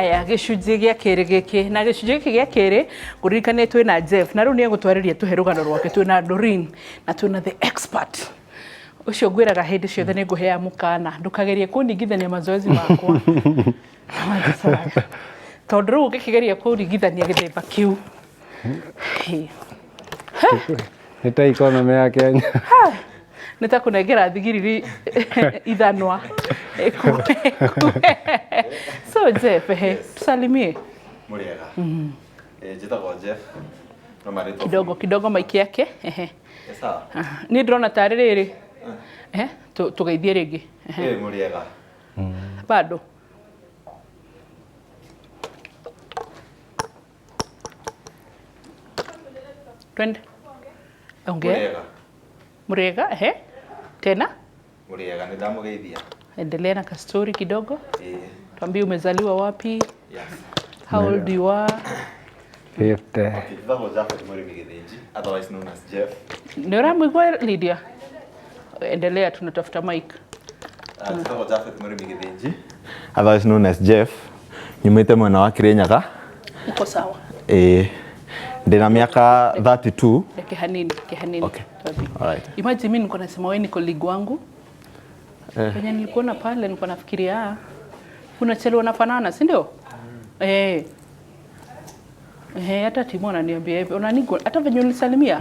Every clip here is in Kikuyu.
Haya, gĩcunjĩ gĩa kerĩ gĩkĩ na gĩcunjĩ gĩkĩ gĩa kerĩ ngũririkanie twĩna Jeff na rĩu nĩ egũtwarĩria tũhe rũgano rwake. Twĩna Doreen na twĩna the expert ũcio ngwĩraga hĩndĩ ciothe nĩ ngũhea mũkana ndũkagerie kũningithania mazoezi makwa na Manjicaya, tondũ rĩu ũngĩkĩgeria kũringithania gĩthemba kĩu. Hĩ. Nĩ ta economy ya Kenya. Nĩ ta kũnengera thigiriri ithanwa. So Jeff, ehe, tusalimie. Mũrĩega. Njĩtagwo Jeff. No marĩtwa kidogo kidogo maiki yake, ehe. Ĩ sawa. Niĩ ndĩrona tarĩ rĩrĩ. Ehe, tũgeithie rĩngĩ. Ehe. Ĩ mũrĩega. Bado twende ongea. Mũrĩega. Mũrĩega, ehe, tena. Mũrĩega, nĩ ndamũgeithia. Endelea na kastori kidogo. Ĩ. Tuambie umezaliwa wapi. Yes. How old you are. 50. Okay, njĩtagwo Japhet Mũrĩmi Gĩthĩnji, otherwise known as Jeff. Nĩ ũramũigua Lydia? Endelea, tunatafuta mic. Njĩtagwo Japhet Mũrĩmi Gĩthĩnji, otherwise known as Jeff. Nyumĩte mwena wa Kirinyaga. Uko sawa. Ĩ, ndĩna mĩaka 32. Reke hanini, reke hanini. Okay. Tuambie. Alright. Imagine mimi nilikuwa nasema wewe ni colleague wangu. Venye nilikuona pale nilikuwa nafikiria, ah, kuna chelo wanafanana, si ndio? Eh. Eh, hata Timo ananiambia hivyo. Unanigo hata venye unisalimia.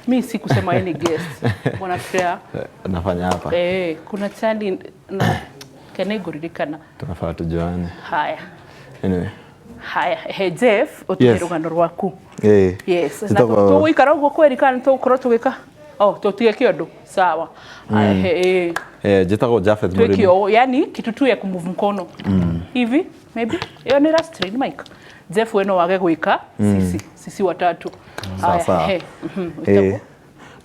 Mi sikusema wewe ni guest. Wanafikiria Nafanya hapa. Eh, kuna chali na kenegũririkana. Tunafaa tujuane. Haya. Anyway. Haya, he Jeff, ũtũhe rũgano rwaku. Ĩ. Yes, na Njĩtagwo tũgũikara ũguo kweri kana nĩ tũgũkorwo tũgĩka? Oh, tũtige kĩondo. Sawa. Haya, he, eh, Njĩtagwo Japhet tuweke Mũrĩmi. ũũ, yani kitu tu ya kumove mkono. Hivi, maybe. Hiyo ni restrain mic. Jeff we no wage gwĩka sisi, sisi watatu. Haya, Sawa. he. Wĩtagwo?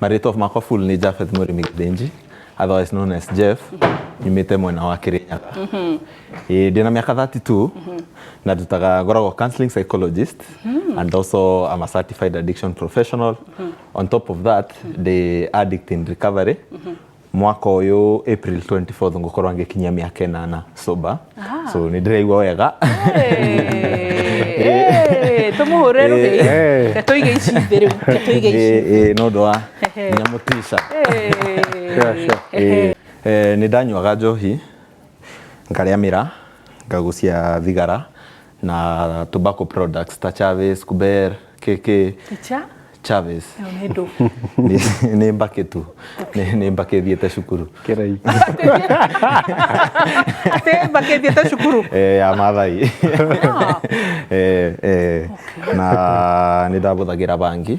Marĩtwa makwa full nĩ Japhet Mũrĩmi Gĩthĩnji, otherwise known as Jeff. Nyumĩte mwena wa Kirinyaga. Ĩ, ndĩna mĩaka 32 na ndutaga, ngoragwo counseling psychologist and also I'm a certified addiction professional. On top of that, ndĩ addict in recovery. Mwaka ũyũ April 24th ngũkorwo ngĩkinyia mĩaka 8 sober. So nĩ ndĩraigua wega. Tũmũhũre rũhĩ. Eh. Reke tũige ici thĩ rĩu. Reke tũige ici. Ĩ, nĩ ũndũ wa nginya mũtisha. Sure, sure. Ĩ, nĩ ndanyuaga njohi, ngarĩa mĩra, ngagucia thigara na tobacco products ta Chaves, Kuber, KK. Ticha? Chaves. Ĩyo nĩ ndũ. Nĩ mbakĩ tu. Nĩ mbakĩ thiĩte cukuru. Kĩraiki. Atĩ mbakĩ thiĩte cukuru. Eh, ya Mathai. Ah. Eh, eh, na nĩ ndabũthagĩra bangi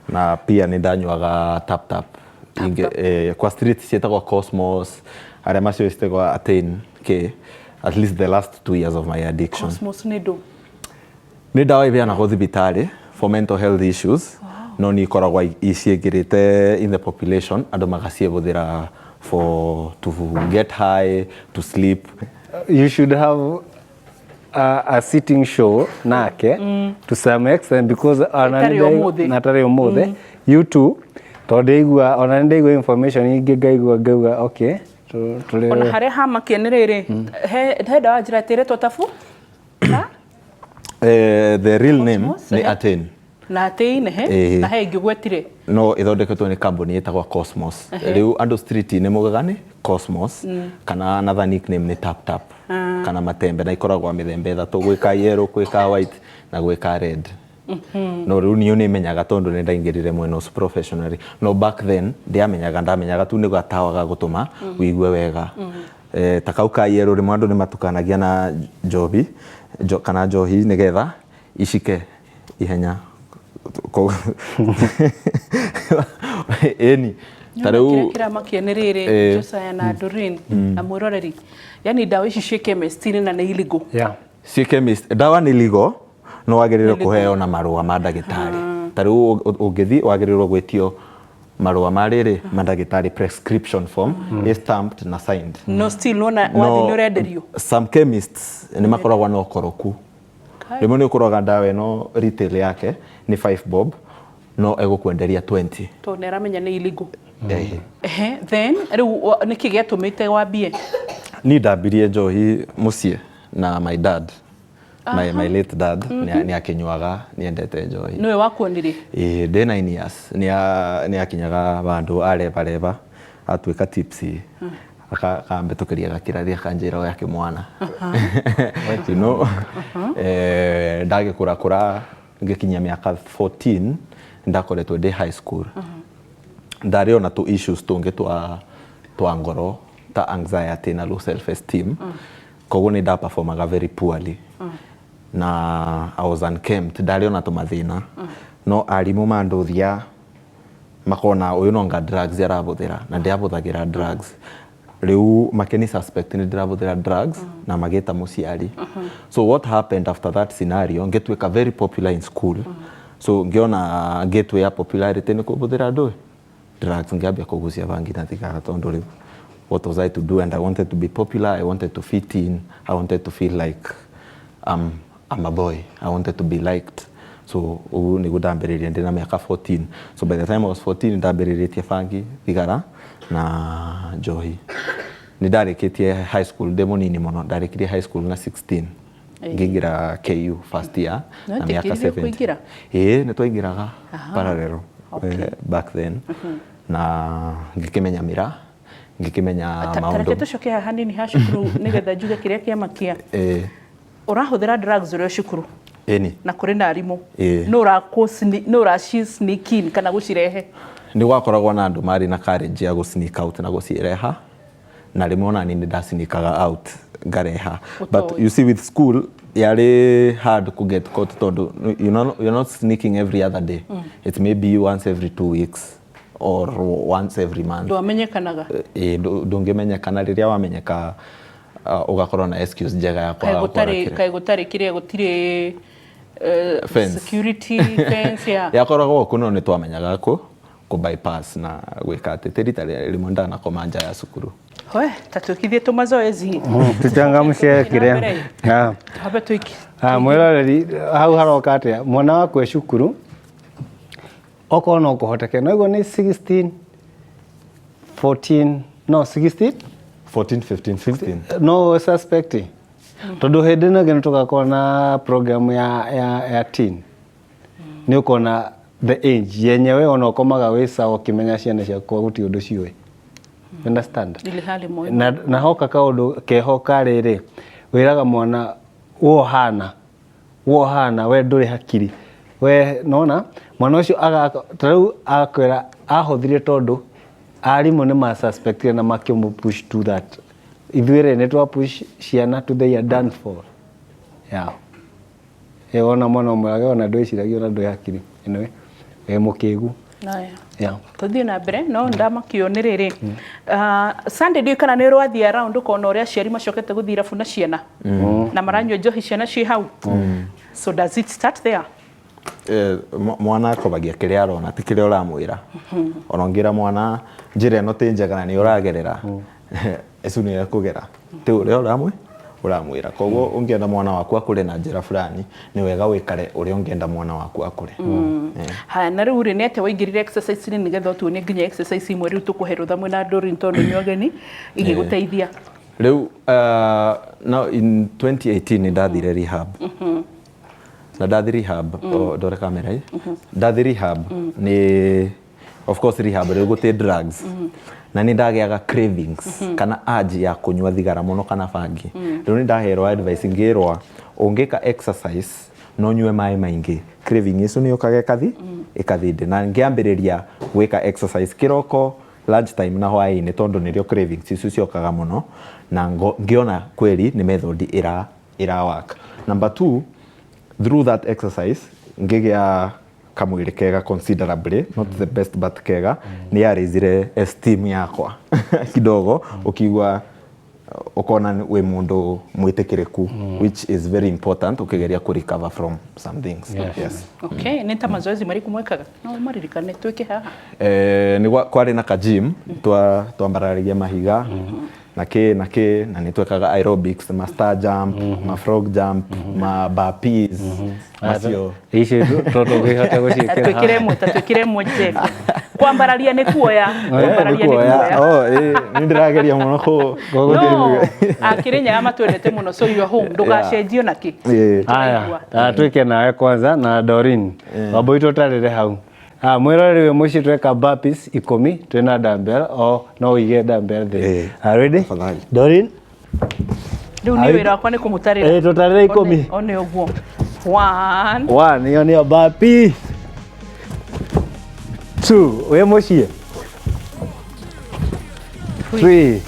na pia nĩ ndanyuaga tap tap. Ingĩ, kwa street ciĩtagwo Cosmos, arĩa macio ciĩtagwo Attain K, at least the last 2 years of my addiction. Cosmos nĩ ndũ. Nĩ ndawa iheanagwo thibitarĩ for mental health issues, no nĩ ikoragwo ciĩngĩrĩte in the population, andũ magaciĩhũthĩra for to get high, to sleep. You should have a sitting show nake to some extent because ona Ĩtarĩ ũmũthĩ. Na tarĩ ũmũthĩ you two, tondũ ndaigua ona nĩ ndaigua information ingĩ ngaigua ngauga okay, tũrĩ Ona harĩa hamakia nĩ rĩrĩ, he ndawa njĩra ĩtĩrĩtwo tabu na The real name Cosmos, nĩ Attain. Na atĩ he na he ingĩ ũgwetire. No ĩthondeketwo nĩ kambuni ĩtagwo Cosmos. Rĩu andũ street nĩ mugaga nĩ Cosmos kana another nickname nĩ tap tap kana matembe, na ikoragwo mĩthemba ĩthatũ, gwĩ ka yellow, gwĩ ka white na gwĩ ka red. No rĩu niĩ nĩ menyaga tondũ nĩ ndaingĩrire mwena ũcio professionally, no back then ndiamenyaga, ndamenyaga tu nĩ gatawa ga gũtũma ũigue wega. Ta kau ka yellow, rĩmwe andũ nĩ matukanagia na njohi kana njohi nĩgetha icike ihenya. Ĩni ta Kĩrĩa rĩu kĩramakia nĩ rĩrĩ, Josiah na Doreen na mwĩroreri, yani ndawa ici ciĩ chemist-inĩ na nĩ illegal? Yeah. Ciĩ chemist, ndawa nĩ legal, no wagĩrĩirwo kũheo na marũa ma ndagĩtarĩ. Ta rĩu ũngĩthiĩ wagĩrĩirwo gwĩtio marũa ma rĩrĩ ma ndagĩtarĩ, prescription form ĩ stamped na signed. No still wona wathiĩ nĩ ũrenderio. Some chemists nĩ makoragwo na ũkoroku. Rĩmwe nĩ ũkoraga ndawa ĩno retail yake nĩ 5 bob, no egũkwenderia 20. Tondũ nĩ aramenya nĩ illegal. Eh. Ehe, then rĩu nĩkĩ gĩatũmĩte wambie? Niĩ ndambirie njohi mũciĩ na my dad. My late dad nĩ akĩnyuaga, nĩ endete njohi. Nĩwe wakuonirie? Ĩĩ, ndĩ 9 years nĩ akinyaga vandũ arebareba atuĩka tipsy, akambĩtũkĩria gakĩrathi, akanjĩra, "Oya kĩmwana." Ndagĩkũra kũra ngĩkinyia mĩaka 14, ndakoretwo ndĩ high school, ndarĩ ona tũ issues tũngĩ twa ngoro ta anxiety na low self esteem. Koguo nĩ ndaperformaga very poorly na I was unkempt, ndarĩ ona tũmathĩna, no arimũ mandũthia makona ũyũ no nga drugs arabũthĩra, na ndiabũthagĩra drugs. Rĩu makĩni suspect nĩ ndĩrabũthĩra drugs na magĩta mũciari. So what happened after that scenario, ngĩtuĩka very popular in school. So ngĩona gateway ya popularity nĩ kũbũthĩra ndũĩ drugs, ngĩambia kũgucia bangi na thigara, tondũ rĩu what was I to do? And I wanted to be popular, I wanted to fit in, I wanted to feel like I'm a boy, I wanted to be liked. So ũguo nĩguo ndambĩrĩria ndĩna mĩaka 14. So by the time I was 14, ndambĩrĩrĩtie bangi, thigara na njohi. Nĩ ndarĩkĩtie high school ndĩ mũnini mũno, ndarĩkirie high school na 16, ngĩingĩra KU first year No na mĩaka etĩkĩririo 17. kũingĩra? Ĩĩ, nĩ twaingĩraga parallel back then, na ngĩkĩmenya mĩra, ngĩkĩmenya Ta reke maũndũ. tũcoke haha hanini ha cukuru nĩgetha njuge kĩrĩa kĩamakia. Ũrahũthĩra drugs ũrĩ o cukuru? Ĩni. Na kũrĩ na arimũ? Ĩĩ. Nũ ũraci sneak in kana gũcirehe? Nĩ gwakoragwo na andũ marĩ na courage ya gũ sneak out na gũcireha, na rĩmwe ona niĩ nĩ ndasneakaga out ngareha, but Ũtoĩ. you see, with school yarĩ hard to get caught, tondũ you're not sneaking every other day. It's maybe once every 2 weeks or once every month. Ndwamenyekanaga? Ĩĩ, ndũngĩmenyekana. Rĩrĩa wamenyeka, ũgakorwo na excuse njega ya Kaĩ kwaga gũtarĩ kũra. Kaĩ gũtarĩ kĩrĩa, gũtirĩ Fence. security fence ya Yakoragwo kuo, no nĩ twamenyaga kũ bypass na gwĩka atĩ tĩ rita rĩmwe ndanakoma nja ya cukuru. We ta twĩkithie tũmazoezi. Tuchangamshe kĩrĩa. Ah. Twambe twĩki Ah, mwĩroreri hau haroka atĩa mwana waku e cukuru, okorwo no kũhoteke no iguo nĩ 16, 14, no 16. 14, 15, 16. No suspect, tondũ hĩndĩ ĩno ĩngĩ nĩ tũgakorwo na program ya teen, nĩ ũkona the age yenyewe ona ũkomaga wĩ sawa ũkĩmenya ciana ciakwa gũtirĩ ũndũ ciũĩ. You understand? Ile hali moyo. Na hoka kaũndũ keho karĩrĩ wĩraga mwana wohana wohana, we ndũrĩ hakiri we nona mwana ũcio ta rĩu akwĩra ahũthire tondũ arimũ nĩ masuspectire na makĩmũ push to that. Ithuĩ rĩ, nĩ twa push ciana to their downfall, yeah. Ĩ wona mwana ũmwe ona ndwĩciragia ona ndwĩ hakiri, anyway, wĩ mũkĩgu. Naya. Yeah. Tũthiĩ na mbere, no ndamakio nĩ rĩrĩ. Sunday, ndiũĩ kana nĩ ũrathiĩ around ũkona ũrĩa aciari macokete gũthiĩ irabu na ciana na maranyua njohi, ciana ciĩ hau. So does it start there? Mwana akobagia kĩrĩa arona, ti kĩrĩa ũramwĩra. Ona ũngĩra mwana njĩra ĩno ti njega na nĩ ũragerera ĩcu, nĩ ekũgera ti ũrĩa ũramwĩra. Koguo ũngĩenda mwana waku akũre na njĩra fulani, nĩ wega wĩkare ũrĩa ũngĩenda mwana waku akũre. Haya, na rĩu rĩ, nĩ atĩa waingĩrire exercise-inĩ, nĩgetha ũtuonie nginya exercise imwe rĩu tũkũhe rũtha mwĩna Doreen, tondũ nĩ ageni, igĩgũteithia? Rĩu now in 2018 nĩ ndathire rehab, na ndathi rehab, oh, ndore kamera ĩ, ndathi rehab nĩ of course rehab rĩu gũtĩ drugs, na nĩ ndagĩaga cravings kana urge ya kũnyua thigara mũno kana bangi. Rĩu nĩ ndaherwo advice, ngĩrwa ũngĩka exercise no nyue maĩ maingĩ, craving icu nĩ yũkaga ĩkathi thĩ. Na ngĩambĩrĩria gwĩka exercise kĩroko, lunch time na hwaĩ-inĩ, tondũ nĩrĩo cravings icu ciokaga mũno, na ngĩona kweli nĩ method ĩra work. Number two, through that exercise ngĩgĩa kamwĩrĩ kega, considerably not the best but kega. Nĩ yarĩzire esteem yakwa kidogo, ũkiigua ũkona wĩ mũndũ mwĩtĩkĩrĩku, which is very important ũkĩgeria kũ recover from some things. Yes. Okay, nĩ ta mazoezi marĩkũ mwekaga? No maririkane twĩke haha. Nĩ kwarĩ na kajim twambararagia mahiga na kĩ na kĩ, na nĩ twekaga aerobics, ma star jump, ma frog jump, ma burpees macio. Icio to tũngĩhota Ta gũciĩkĩra. twĩkĩre ĩmwe, ta twĩkĩre ĩmwe, Jeff. Kwambararia nĩ kuoya. Kwambararia nĩ kuoya. Oh, nĩ ndĩrageria mũno kũ No, akĩrĩnyaga matwendete mũno, so you are home, ndũgacenjio na kĩ. Aya, twĩke nawe kwanza na Doreen. Wambui tũtarĩre hau. Ah, mwĩroreri wĩ mũciĩ tweka burpees 10 twĩna dumbbell o no ũige dumbbell thĩ. Ah, ready? Tafadhali. Doreen? Rĩu niĩ wĩra wakwa nĩ kũmũtarĩra. Tũtarĩre 10. One ũguo. One. One, ĩyo nĩyo burpees. Two, wĩ mũciĩ. Three.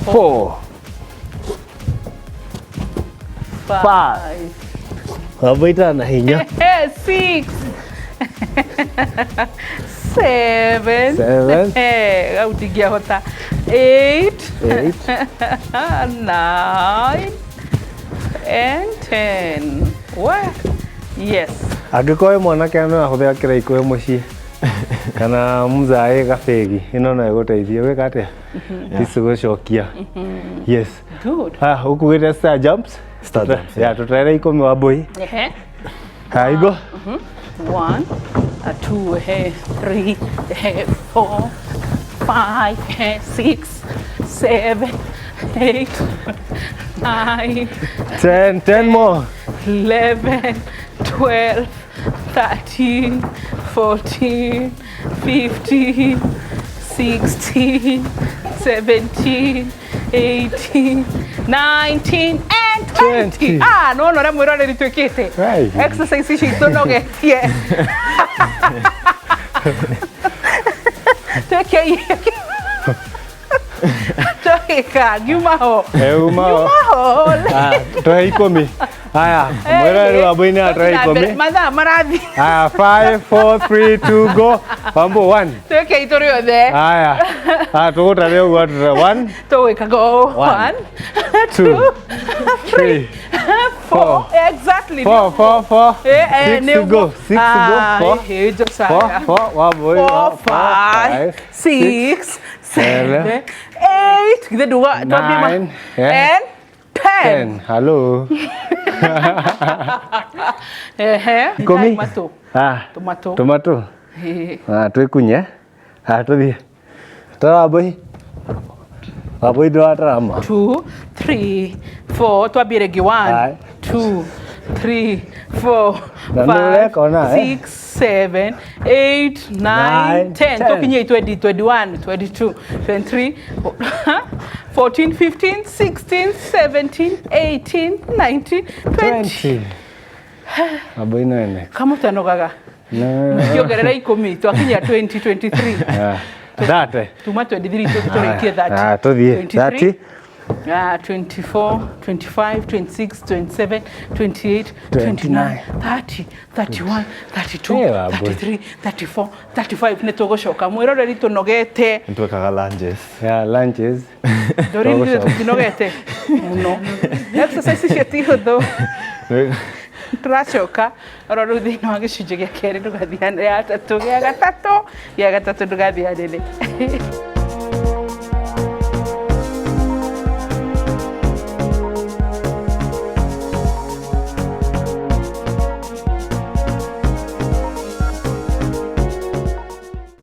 Four. Five. Wambui na hinya. Six. Seven. Seven. Hau ndingĩahota. Eight. Eight. 9 and 10. What? Yes. Angĩkorwo wĩ mwanake no ahũthĩra kĩraikũ wĩ mũciĩ kana mũzaĩ gabĩgi ĩno no ĩgũteithie gwĩka atĩa ici gũcokia. Yes. Good. Ah, ũkuĩte star jumps. Star jumps, Ya tũtarĩre 10 Wambui. Ehe. Haya, igo. 1, 2, 3, 4, 5, 6, 7, 8, 9, 10, 10 more. 11, 12, 13, 14, 15, 16, 17, 18, 19, and 20. 20. Ah, no, no, mwĩroreri twĩkĩte. Right. Exercise ici itũnogetie. Twĩke twĩka ngiuma ho. Uma ho. Ngiuma ho. Ah, tũhe 10. Haya, mwĩroreri Wambui nĩ atũhe 10. Mathaa marathiĩ. Haya, 5, 4, 3, 2, go. Wambu, 1. Twĩkei tũrĩ othe. Haya. Ah, tũgũtare ũguo atũtare. 1, Tũgwĩka go. One, 1, 2, 2, 3, 4. Exactly. 4, 4, 4, Eh, 6 to go. 6 to go. 4, 4, 4, 4, Wambui. 4, 5, 6, 7, 8. Githĩ nduga twambie ma- Nine, yeah. and 10. 10. Hello. Ehe. 10. Matũ. Ah, Tũmatũ. tomato. Eh. Ah, twĩkunye. Ah, tũthiĩ. Tara Wambui. Wambui ndũratara ma. 2, 3, 4. Twambie rĩngĩ. 1, Aye. 2, 3, 4, Na nĩ 5, ũreka ona, eh? 6, 7, 8, 9, Nine, 10. ten. Tũkinyie 20, 21, 22, 23, 14, 15, 16, 17, 18, 19, 20. 20. Wambui no ene. Kama ũtanogaga. No. Kĩongerera 10 twakinyia 20, 23. Ah, 30. Tuma 23 tũrĩkie 30. Ah, tũthiĩ. 23. 30. 24, 25, 26, 27, 28, 29, 30, 31, 32, Eh, Wambui. 33, 34, 35. Nĩ tũgũcoka mwĩroreri tũnogete. Nĩtwekaga lunges. Yeah, lunches. Doreen ithuĩ Tũgũcoka. tũtinogete mũno. Exercise icio ti hũthũ. Tũracoka oro rĩu thĩinĩ wa gĩcunjĩ gĩa kerĩ ndũgathianĩre, gĩa gatatũ ndũgathianĩre.